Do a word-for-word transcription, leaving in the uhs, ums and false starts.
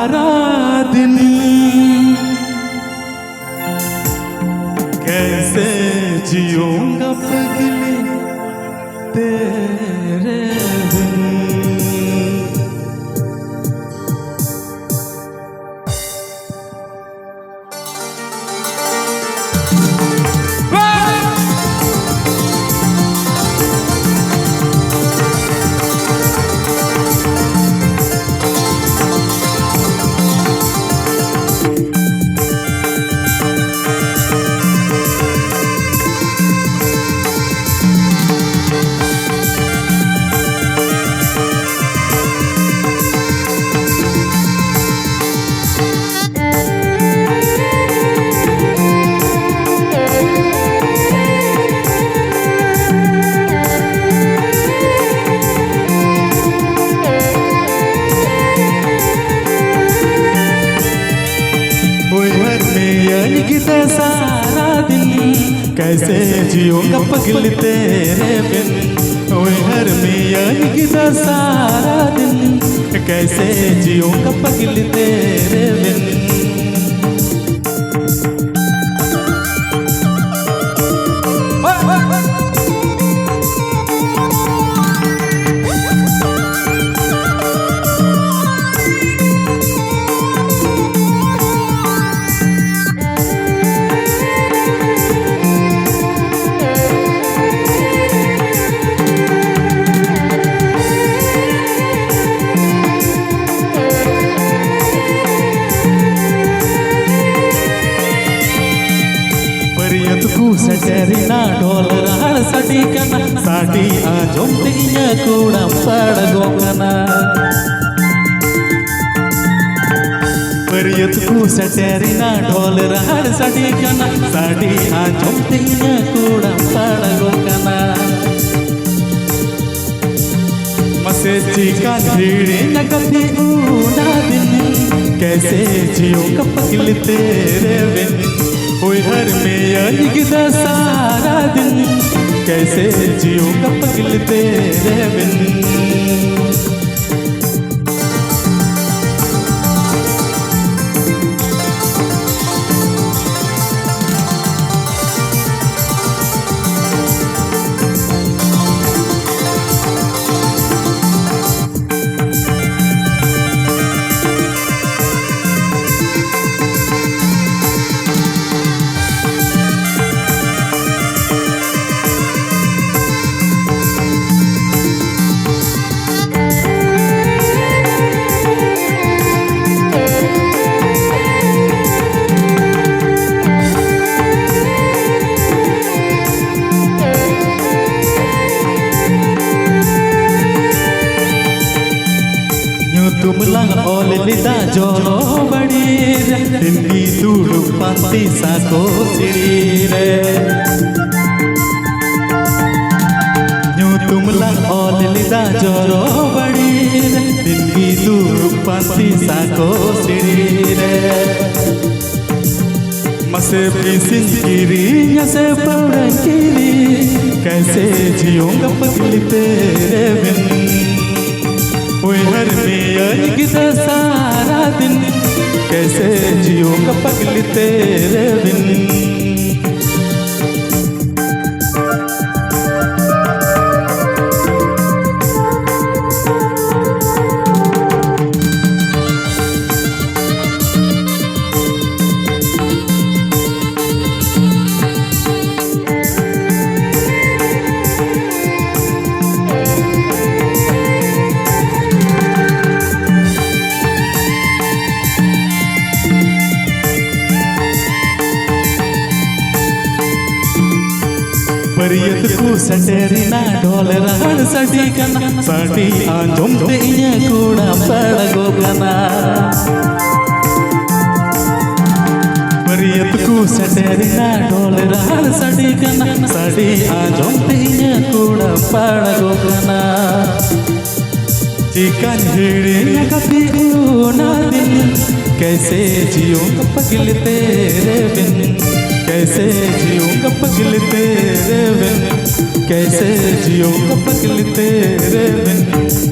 सारा दिन कैसे जीऊंगा पगली तेरे बिन। ᱩᱭᱦᱟᱹᱨ ᱢᱮᱭᱟᱹᱧ ᱜᱤᱫᱟᱹ ᱥᱟᱨᱟ ᱫᱤᱱ, ᱠᱟᱭᱥᱮ ᱡᱤᱭᱚᱝ ᱯᱟᱜᱽᱞᱤ ᱛᱮᱨᱮ ᱵᱤᱱ᱾ ᱩᱭᱦᱟᱹᱨ ᱢᱮᱭᱟᱹᱧ ᱜᱤᱫᱟᱹ ᱥᱟᱨᱟ ᱫᱤᱱ, ᱠᱟᱭᱥᱮ ᱡᱤᱭᱚᱝ ᱯᱟᱜᱽᱞᱤ ᱛᱮᱨᱮ ᱵᱤᱱ᱾ ᱵᱟᱹᱨᱭᱟᱹᱛ ᱠᱚ ᱥᱮᱴᱮᱨᱮᱱᱟ, ᱰᱷᱚᱞ ᱨᱟᱦᱟᱲ ᱥᱟᱰᱮ ᱠᱟᱱᱟ, ᱥᱟᱰᱮ ᱟᱸᱡᱚᱢ ᱛᱮ ᱤᱧᱟᱹᱜ ᱠᱚᱲᱟᱢ ᱯᱟᱲᱟᱜᱚᱜ ᱠᱟᱱᱟ᱾ ᱵᱟᱹᱨᱭᱟᱹᱛ ᱠᱚ ᱥᱮᱴᱮᱨᱮᱱᱟ, ᱰᱷᱚᱞ ᱨᱟᱦᱟᱲ ᱥᱟᱰᱮ ᱠᱟᱱᱟ, ᱥᱟᱰᱮ ᱟᱸᱡᱚᱢ ᱛᱮ ᱤᱧᱟᱹᱜ ᱠᱚᱲᱟᱢ ᱯᱟᱲᱟᱜᱚᱜ ᱠᱟᱱᱟ᱾ ᱢᱟᱥᱮ ᱪᱤᱠᱟᱹᱧ ᱦᱤᱲᱤᱧᱟ ᱜᱟᱛᱮ ᱚᱱᱟ ᱫᱤᱱ, ᱠᱮᱥᱮ ᱡᱤᱭᱚᱝ ᱯᱟᱜᱽᱞᱤ ᱛᱮᱨᱮ ᱵᱤᱱ᱾ ᱩᱭᱦᱟᱹᱨ ᱢᱮᱭᱟᱹᱧ ᱜᱤᱫᱟᱹ ᱥᱟᱨᱟ ᱫᱤᱱ, ᱠᱮᱥᱮ ᱡᱤᱭᱚᱝ ᱯᱟᱜᱽᱞᱤ ᱛᱮᱨᱮ ᱵᱤᱱ᱾ ᱚᱞ ᱞᱮᱫᱟ ᱡᱚᱨᱚ ᱵᱟᱲᱤ ᱨᱮ, ᱰᱤᱝᱜᱤ ᱫᱩᱲᱩᱵ ᱯᱟᱱᱛᱮ ᱥᱟᱠᱚ ᱥᱤᱲᱤ ᱨᱮ᱾ ᱧᱩᱛᱩᱢ ᱞᱟᱝ ᱚᱞ ᱞᱮᱫᱟ ᱡᱚᱨᱚ ᱵᱟᱲᱤ ᱨᱮ, ᱰᱤᱝᱜᱤ ᱫᱩᱲᱩᱵ ᱯᱟᱱᱛᱮ ᱥᱟᱠᱚ ᱥᱤᱲᱤ ᱨᱮ᱾ ᱢᱟᱥᱮ ᱯᱤᱥᱤᱧ ᱠᱤᱨᱤᱧᱟ ᱥᱮ ᱯᱟᱹᱣᱨᱟᱹᱧ ᱠᱤᱨᱤᱧ, ᱠᱮᱥᱮ ᱡᱤᱭᱚᱝ ᱯᱟᱜᱽᱞᱤ ᱛᱮᱨᱮ ᱵᱤᱱ᱾ ᱩᱭᱦᱟᱹᱨ ᱢᱮᱭᱟᱹᱧ ᱜᱤᱫᱟᱹ ᱥᱟᱨᱟ ᱫᱤᱱ, ᱠᱮᱥᱮ ᱡᱤᱭᱚᱝ ᱯᱟᱜᱽᱞᱤ ᱛᱮᱨᱮ ᱵᱤᱱ᱾ ᱵᱟᱹᱨᱭᱟᱹᱛ ᱠᱚ ᱥᱮᱴᱮᱨᱮᱱᱟ, ᱰᱷᱚᱞ ᱨᱟᱦᱟᱲ ᱥᱟᱰᱮ ᱠᱟᱱᱟ, ᱥᱟᱰᱮ ᱟᱸᱡᱚᱢ ᱛᱮ ᱤᱧᱟᱹᱜ ᱠᱚᱲᱟᱢ ᱯᱟᱲᱟᱜᱚᱜ ᱠᱟᱱᱟ᱾ ᱵᱟᱹᱨᱭᱟᱹᱛ ᱠᱚ ᱥᱮᱴᱮᱨᱮᱱᱟ, ᱰᱷᱚᱞ ᱨᱟᱦᱟᱲ ᱥᱟᱰᱮ ᱠᱟᱱᱟ, ᱥᱟᱰᱮ ᱟᱸᱡᱚᱢ ᱛᱮ ᱤᱧᱟᱹᱜ ᱠᱚᱲᱟᱢ ᱯᱟᱲᱟᱜᱚᱜ ᱠᱟᱱᱟ᱾ ᱪᱤᱠᱟᱹᱧ ᱦᱤᱲᱤᱧᱟ ᱜᱟᱛᱮ ᱚᱱᱟ ᱫᱤᱱ, ᱠᱮᱥᱮ ᱡᱤᱭᱚᱝ ᱯᱟᱜᱽᱞᱤ ᱛᱮᱨᱮ ᱵᱤᱱ, ᱠᱮᱥᱮ ᱡᱤᱭᱚᱝ ᱯᱟᱜᱽᱞᱤ ᱛᱮᱨᱮ ᱵᱤᱱ, ᱠᱮᱥᱮ ᱡᱤᱭᱚᱝ ᱯᱟᱜᱽᱞᱤ ᱛᱮᱨᱮ ᱵᱤᱱ᱾